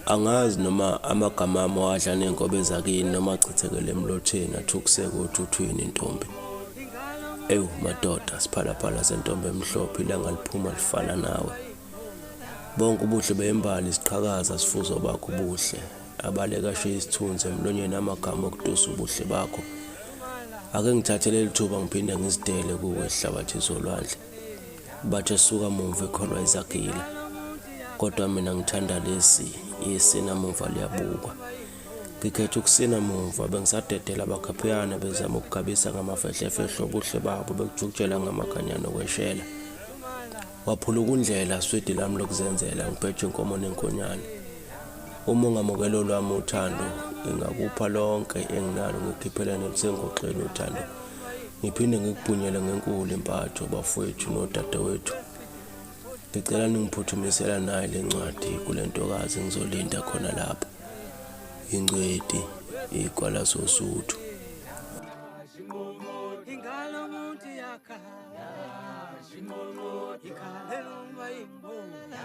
Angazi noma amagama ami wadla ney'nkobe zakini noma achithekele emlotheni athukuseke othuthwini ntombi. Ewu madoda siphalaphala sentombi emhlophe ilanga liphuma lifana nawe. Bonke ubuhle bembali siqhakaza sifuzo bakho ubuhle. Abaleka ashiye isithunzi emlonyeni amagama okutusa ubuhle bakho. Ake ngithathe leli thuba ngiphinde ngizidele kuwe sihlabathi solwandle. Bathe suka mumva ikholwa izagila. Kodwa mina ngithanda lesi isina mumva liyabukwa. Ngikhetha ukusina mumva bengisadedela abakhaphiyana bezama ukugabisa ngamafehlefehle obuhle babo bekujukujela ngamakhanyana okweshela. Waphuluka undlela swidi lami lokuzenzela ngibheje inkomo nenkonyane. Uma ungamukela olwami uthando ngingakupha lonke enginalo ngikhiphele nelisengoxeni uthando. Ngiphinde ngikubhunyele ngenkulu impatho bafowethu nodadewethu. Ngicela ningiphuthumisela nayi le ncwadi kule ntokazi ngizolinda khona lapha. Ingcweti igwala sosuthu. Ingalo umuntu yakhala ikhalela uma imbona.